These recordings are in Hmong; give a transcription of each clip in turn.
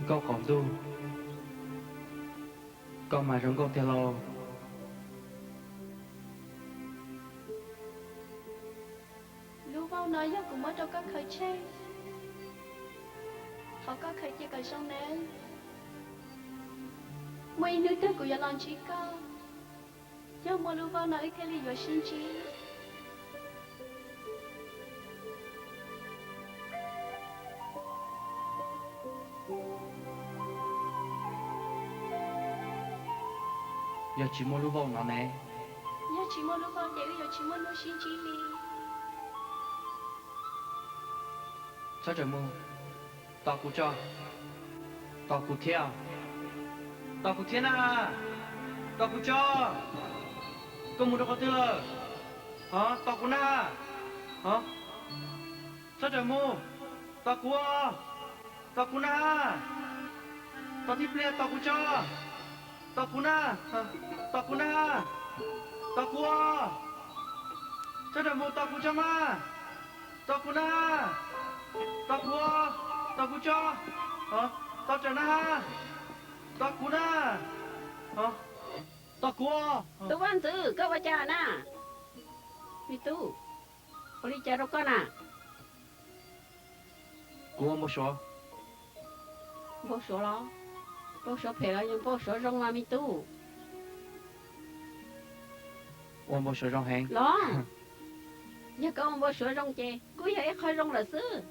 Nkauj qaum ntuj, koj mas zoo nkauj tiag lauj. Lub vauj no yog kuv muab rau koj khaws tseg, thov koj khaws cia kom zoo nawb. Muaj ib hnub twg kuv yuav los ntsib koj, yog muaj lub vauj no wb thiaj li yuav sib ntsib. Yog tsis muaj lub vauj no ne? Yog tsis muaj lub vauj ces wb yuav tsis muaj hnub sib ntsib li. Txhob tawm mus, tos kuv tso. Tos kuv thiab, tos kuv thiab na. Tos kuv tso. Koj mus rau qhov twg lawm? Hov, tos kuv na. Hov, txhob tawm mus. Tos kuv, tos kuv na. Tos tib pliag, tos kuv tso. Tos kuv na, tos kuv na. Tos kuv, txhob tawm mus, tos kuv tso mas. Tos kuv na. Tos kuv, tos kuv tso. Tos tawm na. Tos kuv na. Tos kuv. Tub Vaj Ntxwv, koj ua cas na? Me tub, ua li cas rau koj na? Kuv ua npau suav. Npau suav los? Npau suav phem los yog npau suav zoo mas me tub? Ua npau suav zoo heev los. Yog koj ua npau suav zoo ces kuj yog ib qho zoo lawm xwb.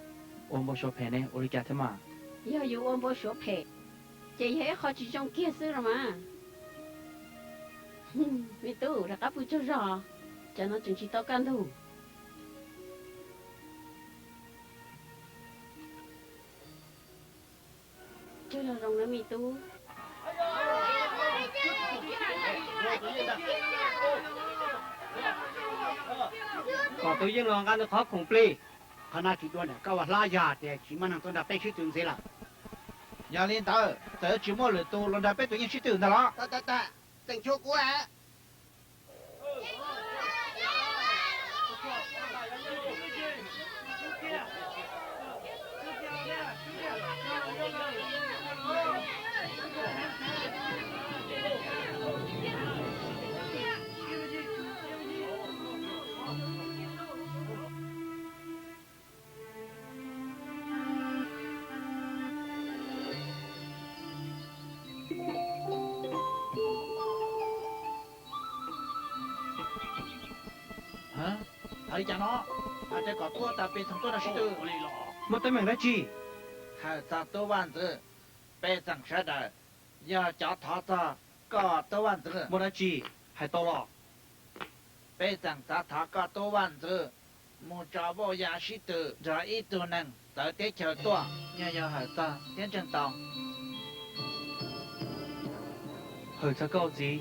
Ua npau suav phem ne ua li cas thiab mas? Yog yus ua npau suav phem ces yog ib qho tsis zoo kiag xwb los mas. Me tub, rov qab pw tsaug zog, tsam no tseem tsis tau kaj ntug. Tsaug zog zoo nawb me tub. Kom tus yeej los nqa nws qhov khoom plig. Qhov no tsis dua ntawm koj ua hlob, yog tias tsis muaj neeg tuaj nrog peb sib tw ntxiv lawm. Yog li ntawd txawm tsis muaj lwm tus los nrog peb tus yeej sib tw ntag los? Tseem tshuav kuv. Hais li cas no? Hais tias kom tuaj tas pes txoos tuaj nrog sib tw. Muaj teeb meem dab tsi? Hawm txog tub vaj ntxwv, pej xeem sawv daws yog cov thov txog koj tub vaj ntxwv. Muaj dab tsi? Hais tau los. Pej xeem xav thov koj tub vaj ntxwv mus tso vauj ya sib tw nrog ib tug neeg txawv teb chaws tuaj, nws yog hawm txog thiab ntseeg tau. Hawm txog koj ua txiv,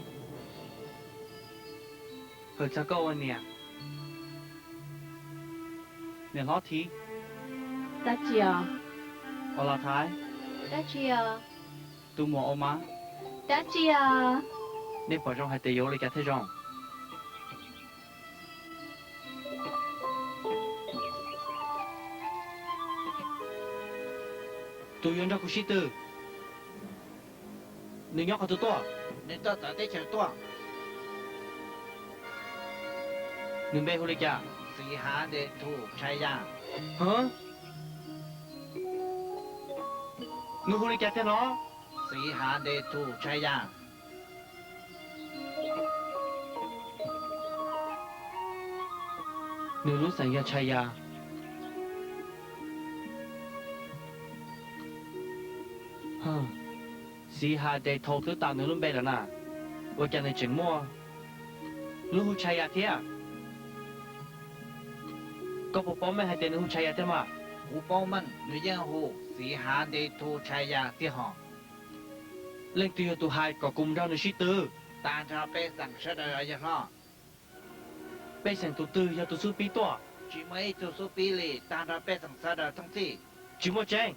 hawm txog koj ua niam. Niam hlob Thiv. Dab tsi os? Os, Los Thaiv. Dab tsi os? Tus muam Os Mas. Dab tsi os? Nej pom zoo hais tias yuav ua li cas thiaj zoo? Tus yuav nrog kuv sib tw, nws nyob qhov twg tuaj? Nws tuaj txawv teb chaws tuaj. Nws npe hu li cas? Xiv Hav Ntes Thus Tshais Yas. Hov, nws hu li cas tiag no? Xiv Hav Ntes Thus Tshais Yas. Nws lub xeem yog Tshais Yas. Xiv Hav Ntes Thus twb tas nws lub npe lawm na, ua cas nws tseem muaj lub hu Tshais Yas thiab? Koj puas paub meej hais tias nws hu Tshais Yas tiag mas? Kuv paub meej, nws yeej hu Xiv Hav Ntes Thus Tshais Yas tiag hos. Leej twg yog tus hais kom kuv mus nrog nws sib tw? Tag nrho pej xeem sawv daws yog hlob. Pej xeem tus twg yog tus xub pib tuaj? Tsis muaj ib tug xub pib li, tag nrho pej xeem sawv daws thooj txhij. Tsis muaj tseeb,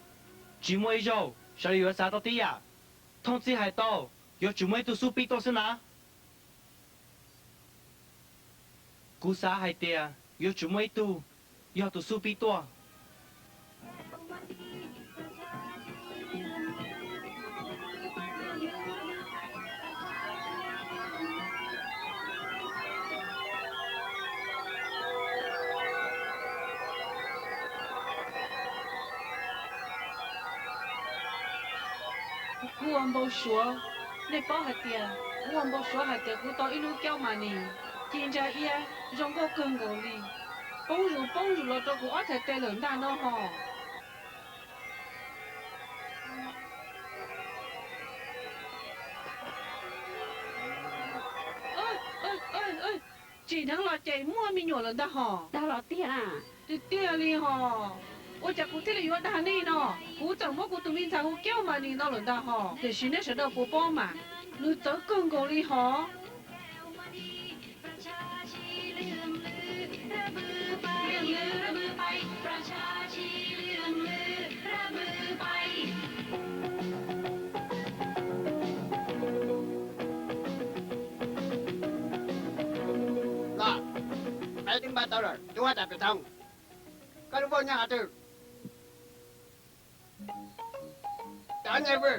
tsis muaj ib zaug sawv daws yuav xav tau tib yam. Thooj txhij hais tau, yuav tsum muaj ib tug xub pib tuaj xwb na. Kuv xav hais tias yuav tsum muaj ib tug yog tus xub pib tuaj. Kuv ua npau suav, nej paub hais tias kuv ua npau suav hais tias kuv tau ib lub caub mas nis ci ntsa iab zoo nkauj kawg nkaus li, poob zus poob zus los rau kuv ob txhais tes lawm ntag no hos. Tsim dheev los ces muaj me nyuam lawm ntag hos. Dag los tiag na. Tiag tiag li hos. Ua cas kuv thiaj li yuav dag nej no? Kuv txawm muab kuv tus me ntxhais hu caub mas nis no lawm ntag hos, tiam sis nej sawv daws puas paub mas, nws txawv kawg nkaus li hos. Los, peb twb npaj tau lawm, tub huab tais pem tau. Koj lub vauj nyob qhov twg? Cov niag vwj,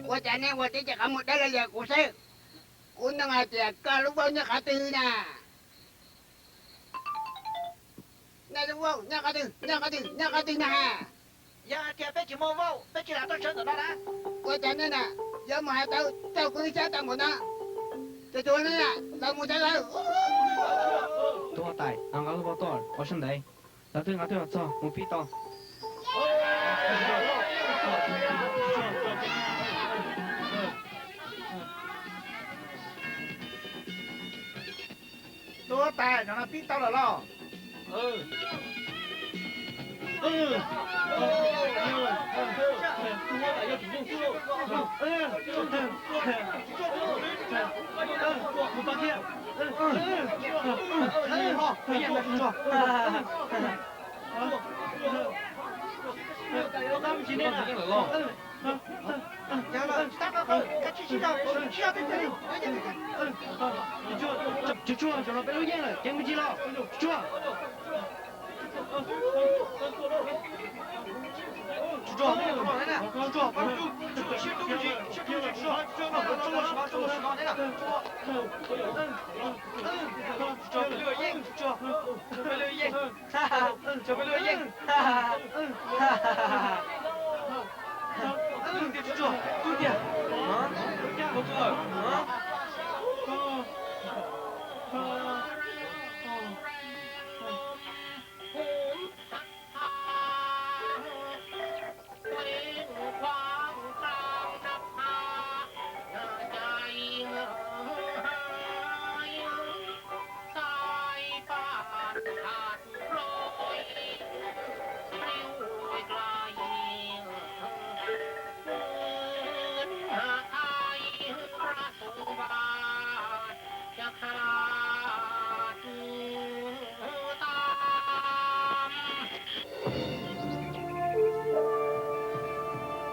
ua cas nej ua tib ce qhov muag dawb li kuv xwb? Kuv nug hais tias koj lub vauj nyob qhov twg na? Nej lub vauj nyob qhov twg, nyob qhov twg, nyob qhov twg na? Yog hais tias peb tsis muaj vauj, peb tsis lam tuaj sawv ntawm no na. Ua cas nej na yuav mus hais tau raug kuv xyab tau npaum no? Tus tuag no na, los mus tsev lawm. Tub huab tais, nqa lub vauj tuaj ua sab ntev, lawv twb nqa tuaj los txog, mus pib tau. Tub huab tais, no pib tau lawm los? Tsuag tsuag, zaum no peb lub yeej lawm, ceev me ntsis los. Tsuag tsuag.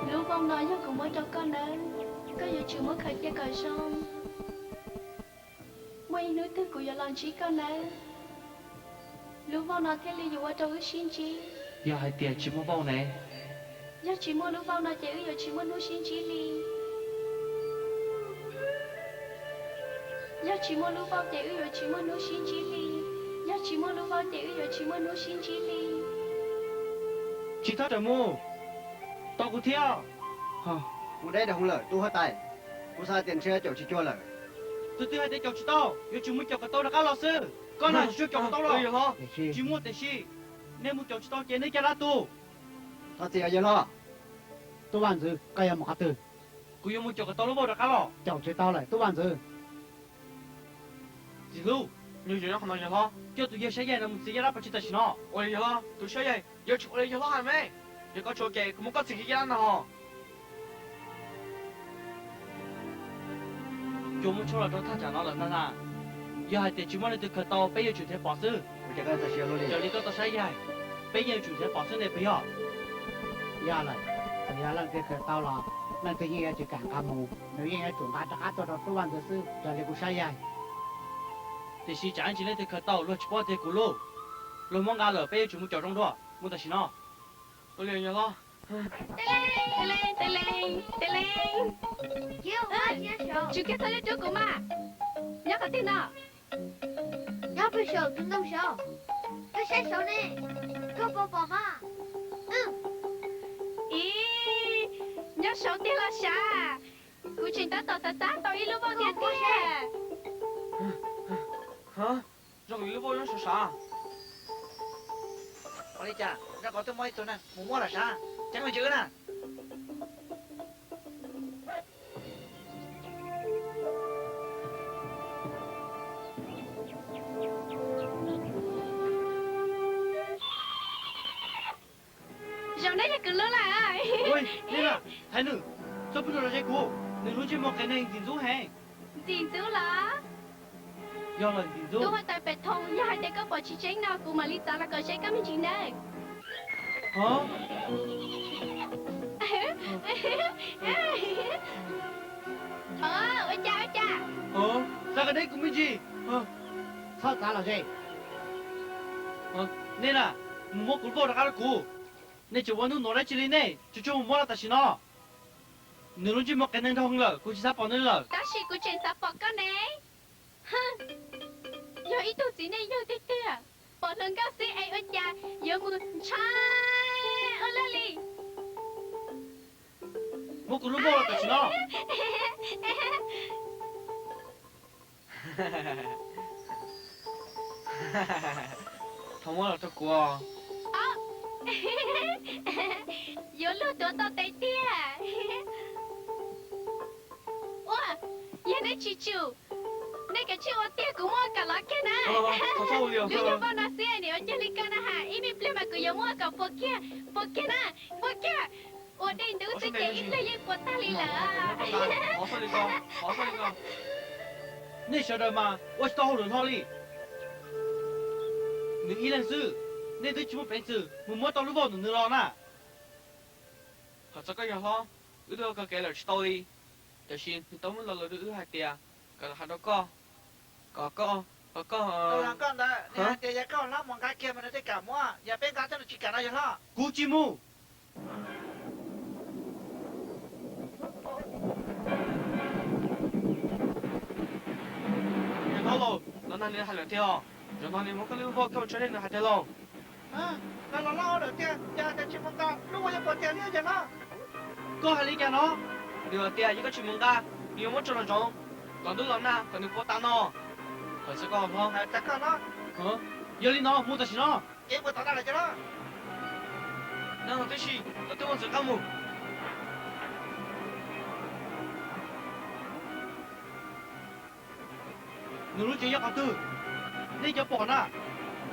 Lub vauj no yog kuv muab rau koj nawb, koj yuav tsum muab khaws cia kom zoo. Muaj ib hnub twg kuv yuav los ntsib koj nawb, lub vauj no thiaj li yuav ua rau wb sib ntsib. Yog hais tias tsis muaj vauj ne? Yog tsis muaj lub vauj no ces wb yuav tsis muaj hnub sib ntsib li. Yog tsis muaj lub vauj ces wb yuav tsis muaj hnub sib ntsib li. Yog tsis muaj lub vauj ces wb yuav tsis muaj hnub sib ntsib li. Tsis txhob rawm mus, tos kuv thiab. Kuv deb dau hwv lawm tub huab tais, kuv xav tias ntshe caum tsis cuag lawm. Tus twg hais tias caum tsis tau, yuav tsum mus caum kom tau rov qab los xwb. Koj na tsis txhob caum kom tau los. Tsis muaj tiam sis, nej mus caum tsis tau ces nej caj dab tu. Thov txim os yawg hlob. Tub vaj ntxwv, koj yuav mus qhov twg? Kuv yuav mus caum kom tau lub vauj rov qab los. Caum tsis tau lawm tub vaj ntxwv. Txiv hlub, nyuag zos nyob qhov no yawg hlob. Coj tus yawg sab yaig no mus txiav caj dab pov tseg tam sim no. Ua li yawg hlob, tus sab yaig yuav tsum ua li yawg hlob hais me. Yog koj tsis ua ces kuv muab koj txhim kiag caj dab no hos. Cua muab tshuaj los rau thaj tsam no lawm ntag na. Yog hais tias tsis muaj leej twg khaws tau peb yuav tsum nrhiav pom xwb. Raws li koj tau saib yaig, peb yeej yuav tsum nrhiav pom xwb ne puas yog? Yog lawm, txawm yog leej twg khaws tau los leej twg yeej yuav tsum kam nqa mus, nws yeej yuav tsum nqa rov qab tuaj rau tub vaj ntxwv xwb raws li kuv saib yaig. Tiam sis tsam ntsis leej twg khaws tau luag tsis paub tiag kuv lub, luag muab nqa lawm peb yuav tsum mus caum zoo dua mus tam sim no. Ua li yawg hlob. Tsum kiag txhob cuab kuv mas. Nyob qhov twg no? Nyob pem saum tus ntoo saud. Koj saib saud ne, koj puas pom mas? Ib, nyob Saud tiag los sav? Kuv tseem tab tom xav xav tau ib lub voj tiag tiag. Zoo li lub voj zoo sav sav. Ua li cas nraub qaum twb muaj ib tug neeg mus muab lawm sav? Ceeb me ntsis wb na. Zaum no yog kuv lub lawm. Ua li, Thaiv Nws, txhob pub nws los ze kuv, nws lub ntsej muag qias neeg ntxim ntxub heev. Ntxim ntxub los? Yog lawm, ntxim ntxub. Tub huab tais Pem Thoo, yog hais tias koj pom tsis tseeb no kuv mam li txav los kom ze koj me ntsis nawb. Ua cas, ua cas? Txav kom deb kuv me ntsis. Txhob txav los ze. Nej na, mus muab kuv lub voj rov qab rau kuv. Nej tseem ua hnub nuav dab tsi li nej, tsuas tsuas mus muab los tam sim no. Nws lub ntsej muag qias neeg dhau lawm, kuv tsis xav pom nws lawm. Tab sis kuv tseem xav pom koj ne. Yog ib tug txiv neej yawg tiag tiag, pom hluas nkauj xwb es ua cas yuav mus ntshai ua luaj li. Muab kuv lub voj los tam sim no. Thov muab los rau kuv. Yuav luag tuav tau tes tiag. Ua, yog nej tsis tsum, nej kav tsij ua tiag, kuv muab kom los kiag na. Lub nyuag voj no xwb niam ua cuag li koj na has, ib me pliag mas kuv yuav muab kom puas kiag, puas kiag na, puas kiag. Ua dej ntub xwb ces ib pliag yeej puas tag li lawm. Nej sawv daws mas ua tsis tau hauj lwm hlo li. Nws ib leeg xwb, nej twb tsis muaj peev xwm mus muab tau lub voj ntawm nws los na. Thov txog koj yawg hlob, wb twb ua koj kev lawm tsis tau li, tiam sis nws tau muab lo lus rau wb hais tias kom los hais rau koj, kom koj, kom koj. Koj ntawd nws hais tias yog koj hlob mus nqa kiag mas nws thiaj kam muab, yog peb nqa thiab nws tsis kam no yawg hlob. Kuv tsis mus. Yawg hlob lauj, los nag nws hais lawm tiag os. Zaum no nws muab koj lub voj koj mus tso dej nws hais tiag lauj. Los los lawm tiag, cas cas tsis mus nqa lub voj yuav puas tiag li yawg hlob. Koj hais li cas no? Nws hais tias yog koj tsis mus nqa, nws yuav muab tso nraum zoov, kom ntub los nag kom nws puas tas no. Thov txog koj hlob. Yog li no mus tam sim no. Ces mus tom no lawm ces hlob. Nag no tib si, tau twb vaj ntxwv qab mus. Nws lub tsev yog qhov twg? Nej cov pom na,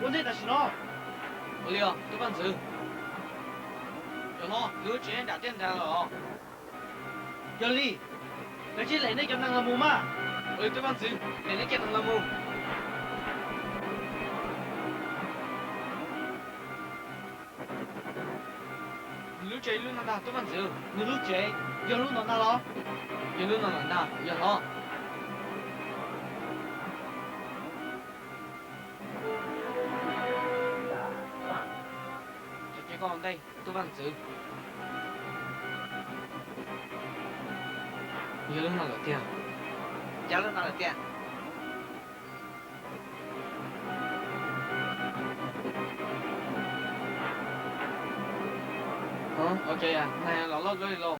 ua ntej tam sim no. Ua li os twb vaj ntxwv. Yawg hlob, nws lub tsev nram tiaj nrag lawm os. Yog li, kav tsij lem nej cov nees los mus mas. Ua li twb vaj ntxwv, lem nej cov nees los mus. Nws lub tsev lub no ntag twb vaj ntxwv. Nws lub tsev yog lub no ntag los? Yog lub no lawm ntag yawg hlob. Cov ces koj ua ntej twb vaj ntxwv. Yog lub no lawm tiag. Yog lub no lawm tiag. Ua cas nag los loj dua li los?